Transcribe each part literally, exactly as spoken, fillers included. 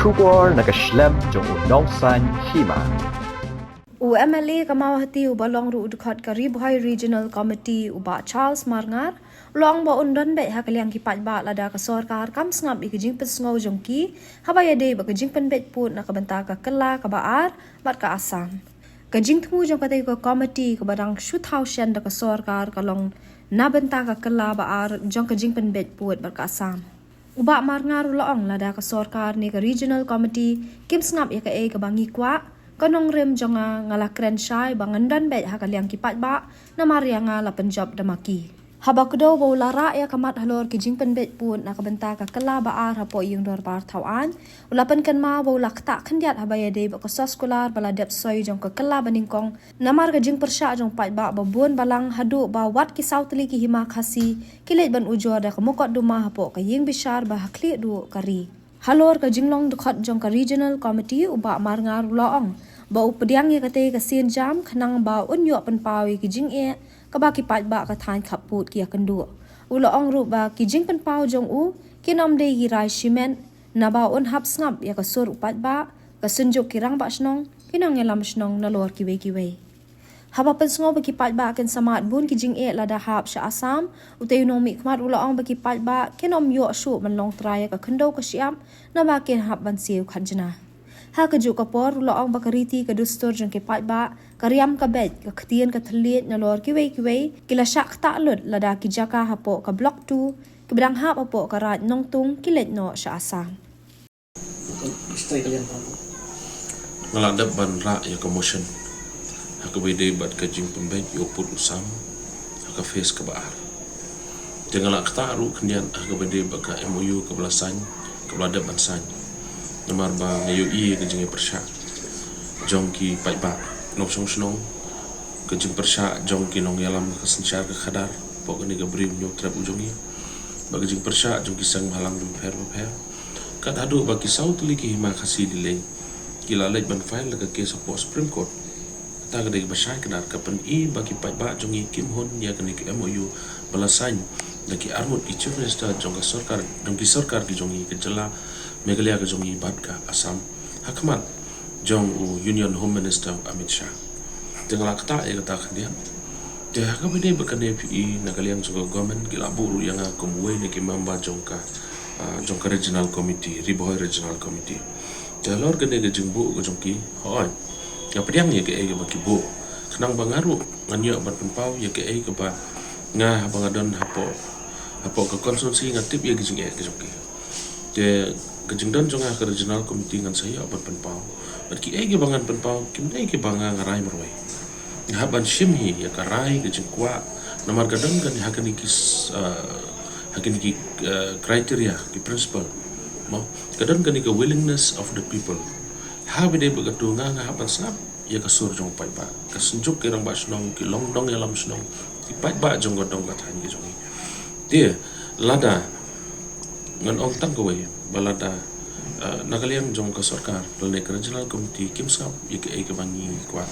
Khubor na ka shlem jong u Nongsaiñ Hima. U M L A ka Mawhati uba long ruh u dkhot ka Ri Bhoi Regional Committee u Bah Charles Marngar u la ong ba un don beit ha ka liang ki paidbah lada ka sorkar kam sngap ïa ka jingpynsngew jong ki haba ïadei bad ka jingpynbeit pud na ka bynta ka kylla kaba ar bad ka Assam. Ka jingthmu jong katei ka committee kaba dang shu thaw shen da ka sorkar ka long na bynta ka kylla ba ar jong ka jingpynbeit pud bad ka Assam. U Bah Marngar u la ong lada ka sorkar ne ka regional committee kim sngap ïa kaei kaba ngi kwah, ka nongrim jong nga nga la kren shai ba ngan don beit ha ka liang ki paidbah namar ïa nga la pynjop da ma ki. Haba kdew ba u la rah ïa ka mat halor ki jingpynbeit pud na ka bynta ka kylla ba ar hapoh ïing dorbar thaw aiñ, u la pynkynmaw ba u la ktah khyndiat haba ïadei bad ka soskular ba la dep soi jong ka kylla ba nyngkong namar ka jingpyrshah jong paidbah ba bun balang haduh ba wat ki saw tylli ki hima Khasi ki leit ban ujor da ka mukotduma hapoh ka ïing bishar ba ha khlieh duh ka ri. Halor ka jinglong dkhot jong ka regional committee u Bah Marngar u la ong ba u pdiang ïa katei ka sienjam khnang ba un ïoh pynpaw ïa ki jingeh kaba ki paidbah ka thaiñ khappud ki ïakynduh. U la ong ruh ba ki jingpynpaw jong u kin ym dei ki rai shimet naba un hap sngap ïa ka sur u paidbah, ka synjuk ki rangbah shnong, ki nongïalam shnong nalor kiwei kiwei. Haba pynsngew ba ki paidbah kin samad bun ki jingeh lada hap sha Assam, utei u nongmihkhmat u la ong ba ki paidbah kin ym ïoh shuh ban long trai ïa ka khyndew ka shyiap naba kin hap ban siew khatjnga. Ha kajuh ka por u la ong ba ka riti ka dustur jong ki paidbah, ka riam ka beit, ka ktien ka thylliej nalor kiwei kiwei ki la shah ktah lut lada ki jaka hapoh ka Block two kiba dang hap hapoh ka Raid Nongtung ki leit noh sha Assam. Nga la dep ban rah ïa ka motion ha kaba ïadei bad ka jingpynbeit ïa u pud u Assam ha ka phase kaba ar. Te nga la ktah ruh khyndiat ha kaba ïadei bad ka M O U kaba la sign, kaba la dep ban sign. Namar ba nga ïohi ïa ka jingïapyrshah jong ki paidbah nongshong shnong, ka jingpyrshah jong ki nongïalam ka synshar ka khadar hapoh kane ka Bri u Hynñiewtrep u jong ngi, bad ka jingpyrshah jong ki seng bhalang bapher bapher. Kat haduh ba ki saw tylli ki hima Khasi Deleng ki la leit ban file ïa ka case hapoh Supreme Court. Kata ka dei kaba shai kdar, ka pyni ba ki paidbah jong ngi kim hun ïa kane ka M O U ba la sign da ki arngut ki Chief Minister jong ka sorkar, jong ki sorkar ki jong ngi, ka jylla Meghalaya ka jong ngi bad ka Assam ha khmat jong u Union Home Minister Amit Shah. Te nga la ktah ïa kata khyndiat. Te ha kaba ïadei bad kane phi i na ka liang jong ka government ki la buh ruh ïa nga kum uwei na ki member jong ka, ah, jong ka Regional Committee, Ri Bhoi Regional Committee. Te halor kane ka jingbuh ka jong ki, hooid, nga pdiang ïa kaei kaba ki buh. Khnang ba nga ruh ngan ïoh ban pynpaw ïa kaei kaba nga, haba nga don hapoh, hapoh ka constituency, nga tip ïa ki jingeh ka jong ki. Te ka jingdon jong nga ha ka Regional Committee ngan sa ïoh ban pynpaw. Bad kiei kiba ngan pynpaw kim dei kiba nga nga rai marwei. Nga hap ban shim hi ïa ka rai, ka jingkwah. Namar ka don kane ha kane ki s-, ah, ha kane ki, ah, criteria, ki principle. Mo, ka don kane ka willingness of the people. Haba ïadei bad katu nga, nga hap ban sngap ïa ka sur jong u paidbah, ka synjuk ki rangbah shnong, ki nongïalam shnong, ki paidbah jong ka dong ka thaiñ ka jong ngi. Te lada ngan ong tang kawei ba lada, eh, na ka liang jong ka sorkar lane ka Regional Committee kim sngap ïa kaei kaba ngi kwah,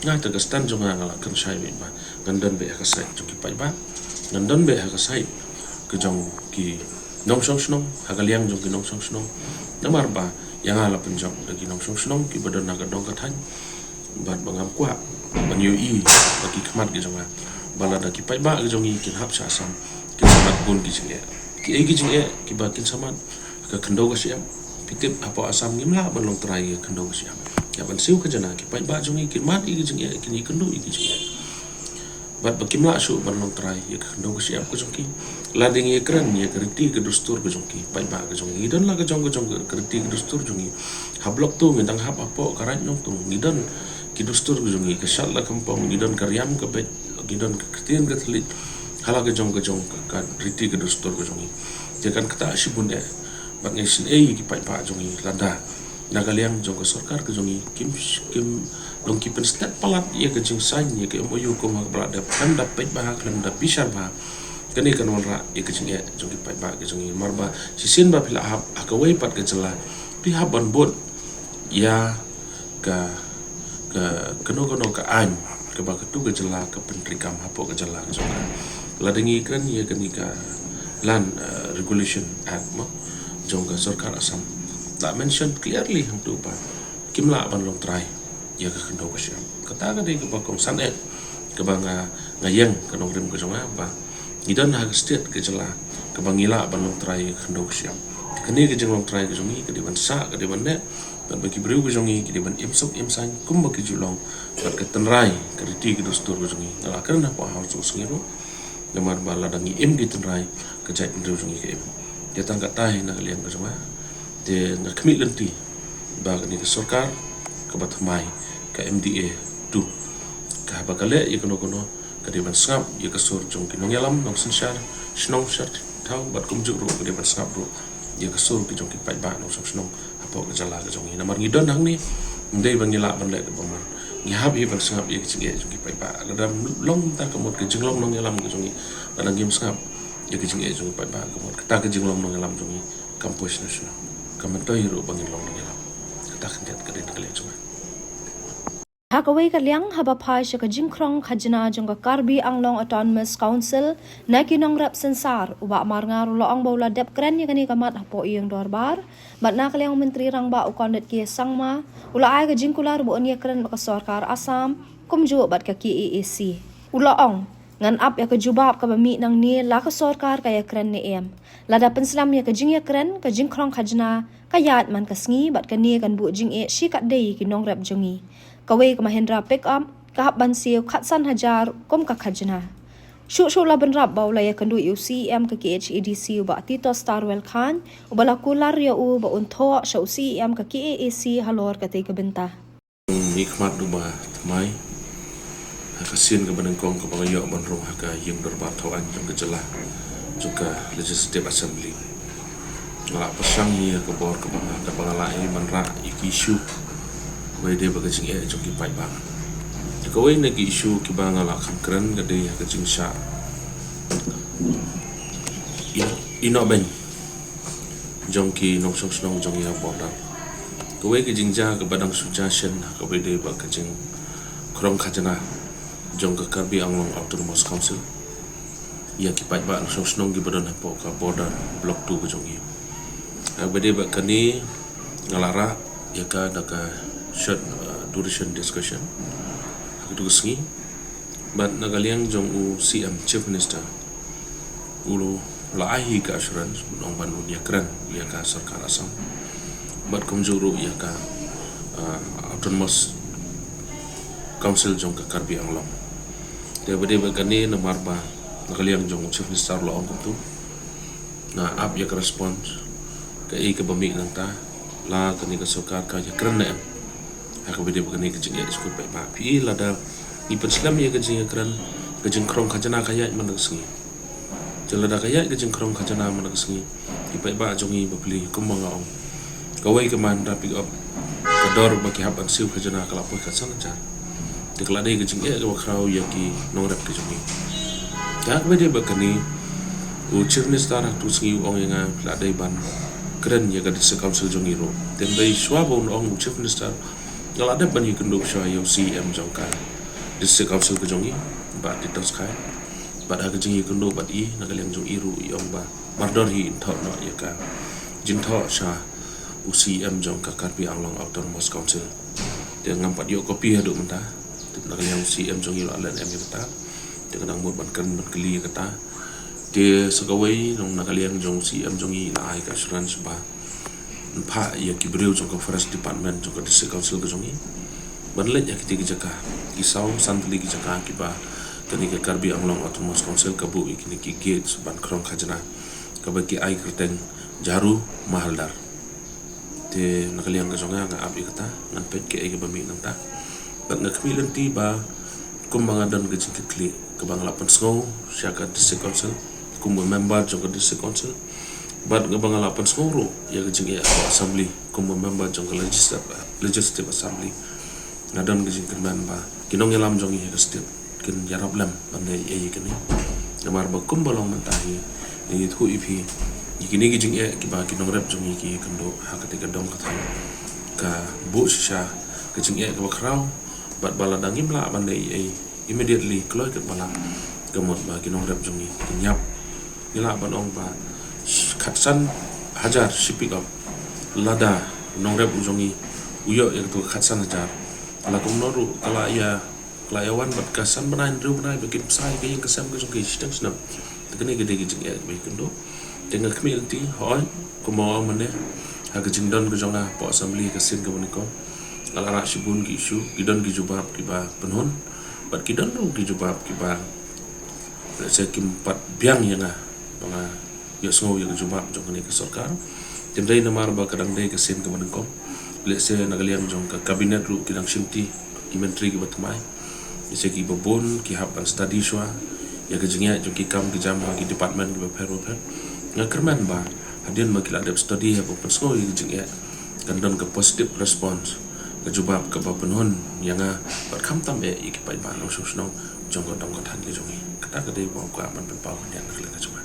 nga, te ka stand jong nga, nga la kren shai beit ba ngan don beit ha ka side jong ki paidbah, ngan don beit ha ka side ka jong ki nongshong shnong, ha ka liang jong ki nongshong shnong. Namar ba ïa nga la pynjop da ki nongshong shnong kiba don ha ka dong ka thaiñ. Bad ba ngam kwah ban ïohi da ki khmat ki jong nga ba lada ki paidbah ki jong ngi kin hap sha Assam, kin samad bun ki jingeh. Kiei ki jingeh kiba kin samad? Ka khyndew ka shyiap. Phi tip hapoh Assam ngim lah ban long trai ïa ka khyndew ka shyiap. Ïa ban siew ka jana, ki paidbah jong ngi kin mad ïa ki jingeh, kin ïakynduh ïa ki jingeh. Bad ba kim lah shuh ban long trai ïa ka khyndew ka shyiap ka jong ki. Lada ngi kren ïa ka riti ka dustur ka jong ki paidbah ka jong ngi, ngi don la ka jong ka jong ka riti ka dustur jong ngi. Ha Block two ngi dang hap hapoh ka Raid Nongtung, ngi don ki dustur ka jong ngi, ka shad la khampong, ngi don ka riam ka beit, ngi don ka ktien ka thylliej, ha la ka jong ka jong ka, ka riti ka dustur ka jong ngi. Te kan ktah shibun eh. Bad ngi sngewsih ïa ki paidbah jong ngi lada na ka liang jong ka sorkar ka jong ngi kim, kim long ki pynstet palat ïa ka jingsain ïa ka M O U kum ha kaba la dep, khlem da peit bha, khlem da bishar bha. Kane kan wanrah ïa ka jingeh jong ki paidbah ka jong ngi. Namar ba shisien ba phi la hap ha kawei pat ka jylla, phi hap ban bud ïa ka, ka, kano kano ka aiñ kaba katu ka jylla ka pyntreikam hapoh ka jylla ka jong ka. Lada ngi kren ïa kane ka Land, eh, Regulation Act mo jong ka sorkar Assam, la mention clearly hangtu ba kim lah ban long trai ïa ka khyndew ka shyiap. Kata ka dei kaba kongsan eh kaba nga, nga ïeng ka nongrim ka jong nga ba ngi don ha ka state ka jylla kaba ngi lah ban long trai ïa ka khyndew ka shyiap. Kane ka jinglong trai ka jong ngi ka dei ban sah, ka dei ban neh, bad ba ki briew ka jong ngi ki dei ban im suk im saiñ kumba ki ju long, bad ka tynrai ka riti ka dustur ka jong ngi. Nga la kren hapoh House u sngi ruh, namar ba lada ngi im ki tynrai, ka jaitbynriew jong ngi ka im. Te tang katta hi na ka liang ka jong nga. Te nga khmih lynti ba kane ka sorkar kaba thymmai, ka M D A two, ka haba ka leh ïa kano kano, ka dei ban sngap ïa ka sur jong ki nongïalam, nongsynshar shnong synshar thaw, bad kumjuh ruh ka dei ban sngap ruh ïa ka sur ki jong ki paidbah nongshong shnong hapoh ka jylla ka jong ngi. Namar ngi don hangne, ym dei ba ngi lah ban leh kaba mon. Ngi hap hi ban sngap ïa ka jingeh jong ki paidbah. Lada long mynta ka mut ka jinglong nongïalam ka jong ngi, lada ngim sngap ïa ka jingeh jong ki paidbah ka mut, kata ka jinglong nongïalam jong ngi kam poi shnong shnong, kam myntoi ruh ba ngin long nongïalam. Kata khyndiat ka dei na ka liang jong nga. Ha kawei ka liang, haba phai sha ka jingkhrong khajna jong ka Karbi Anglong Autonomous Council na ki nongrep synsar, u Bah Marngar u la ong ba u la dep kren ïa kane ka mat hapoh ïing dorbar, bad na ka liang u Myntri Rangbah u Conrad K Sangma u la ai ka jingkular ba un ïakren bad ka sorkar Assam kumjuh bad ka K A A C. U la ong, ngan ap ïa ka jubab kaba mih nangne la ka sorkar ka ïakren ne em. Lada pynslem ïa ka jingïakren, ka jingkhrong khajna ka ïaid man ka sngi, bad kane kan buh jingeh shikatdei ïa ki nongrep jong ngi. Kawei ka Mahindra pickup ka hap ban siew khatsan hajar kum ka khajna. Shuh shuh la bynrap ba u la ïakynduh ïa u C E M ka K H A D C, u Bah Tito Starwell Chyne, uba la kular ïa u ba un thoh sha u C E M ka K A A C halor katei ka bynta. Ngi khmat ruh ba thymmai ha ka sien kaba nyngkong kaba nga ïoh ban rung ha ka ïing dorbar thaw aiñ jong ka jylla, jong ka Legislative Assembly, nga la pyrshang ïa ka bor kaba nga, kaba nga la ai ban rah ïa ki issue kaba ïadei bad ka jingeh jong ki paidbah. Te kawei na ki issue kiba nga la kham kren ka dei ha ka jingshah ïa, ïa noh beiñ jong ki nongshong shnong jong ngi ha border. Kawei ka jingjia kaba dang shu jia shen ha kaba ïadei bad ka jingkhrong khajna jong ka Karbi Anglong Autonomous Council ïa ki paidbah nongshong shnong kiba don hapoh ka border block two ka jong ngi. Ha kaba ïadei bad kane nga la rah ïa ka da ka short, uh, duration discussion ha katu ka sngi. Bad na ka liang jong u C M, Chief Minister, u la ai hi ka assurance, u ong ban un ïakren ïa ka sorkar Assam, bad kumjuh ruh ïa ka, ah, Autonomous Council jong ka Karbi Anglong. Te ba dei ba kane namar ba na ka liang jong u Chief Minister u la ong kumtu, nga ap ïa ka response kaei kaba mih nangta, la kane ka sorkar ka ïakren ne em ha kaba ïadei bad kane ka jingeh jong ki paidbah. Phi i, lada ngi pynslem ïa ka jingïakren, ka jingkhrong khajna ka ïaid man la ka sngi. Te lada ka ïaid ka jingkhrong khajna man la ka sngi, ki paidbah jong ngi bapli, kumba nga ong, kawei ka Mahindra pickup, ka dor ba ki hap ban siew khajna ka la poi khatsan hajar. Te ka la dei ka jingeh kaba khraw ïa ki nongrep ki jong ngi. Te ha kaba ïadei bad kane, u Chief Minister ha katu ka sngi u ong ïa nga, la dei ban kren ïa ka District Council jong ngi ruh. Te hynrei shuwa ba un ong u Chief Minister, nga la dep ban ïakynduh shuwa ïa u C E M jong ka District Council ka jong ngi, Bah Tito Sky. Bad ha ka jingïakynduh bad i, na ka liang jong i ruh i ong ba mardor hi in thoh noh ïa ka jingthoh sha u C E M jong ka Karbi Anglong Autonomous Council. Te ngam pat ïoh copy haduh mynta. Te na ka liang u C E M jong i la len em ïa kata. Te ka dang mut ban kren ban kylli ïa kata. Te sa kawei, nong, na ka liang jong u C E M jong i la ai ka assurance ba yn phah ïa ki briew jong ka Forest Department jong ka District Council ka jong i ban leit ha kitei ki jaka, ki saw san tylli ki jaka kiba kane ka Karbi Anglong Autonomous Council ka buh ïa kine ki gates ban khrong khajna, kaba ki ai kyrteng Jharu Mahaldar. Te na ka liang ka jong nga, nga ap ïa kata, ngan peit kaei kaba mih nangta. Bad nga khmih lynti ba kumba nga don ka jingkitkhlieh kaba nga la pynsngew sha ka District Council kum u member jong ka District Council, bad kaba nga la pynsngew ruh ïa ka jingeh hapoh Assembly kum u member jong ka Legislative, Legislative Assembly. Nga don ka jingkyrmen ba ki nongïalam jong ngi ha ka state kin ïarap lem ban leh ei ei ïa kane. Namar ba kumba long mynta hi, ngi ïathuh ïa phi, ïa kine ki jingeh kiba ki nongrep jong ngi ki ïakynduh ha katei ka dong ka thaiñ, ka buh shisha ka jingeh kaba khraw, bad ba lada ngim lah ban leh ei ei immediately, kloi katba lah, ka mut ba ki nongrep jong ngi kin ïap. Ngi lah ban ong ba sh-, khatsan hajar shi pickup lada u nongrep u jong ngi u ïoh ïa katu ka khatsan hajar, la kumno ruh ka la ïa, ka la ïa wan bad ka san bnai hynriew bnai ba kin pynshai ka ïing ka sem ka jong ki shiteng shnong. Te kane ka dei ka jingeh kaba ïakynduh. Te nga khmih lynti, hooid, kumba ong mynne, ha ka jingdon ka jong nga hapoh Assembly ka sien kaba nyngkong, nga la rah shibun ki issue, ki don ki jubab kiba pynhun bad ki don ruh ki jubab kiba, let's say, kim pat biang ïa nga ba nga ïohsngew ïa ka jubab jong kane ka sorkar. Hynrei namar ba ka dang dei ka sien kaba nyngkong, let's say, na ka liang jong ka cabinet ruh ki dang shimti, ki myntri kiba thymmai, let's say, kiba bun ki hap ban study shuwa ïa ka jingeh jong ki kam ki jam ha ki department kiba pher bapher. Nga kyrmen ba hadien ba ki la dep study haba pynsngew ïa ka jingeh, kan don ka positive response, ka jubab kaba pynhun ïa nga bad khamtam eh ïa ki paidbah nongshong shnong jong ka dong ka thaiñ ka jong ngi. Kata ka dei ba nga kwah ban pynpaw khyndiat na ka liang ka jong nga.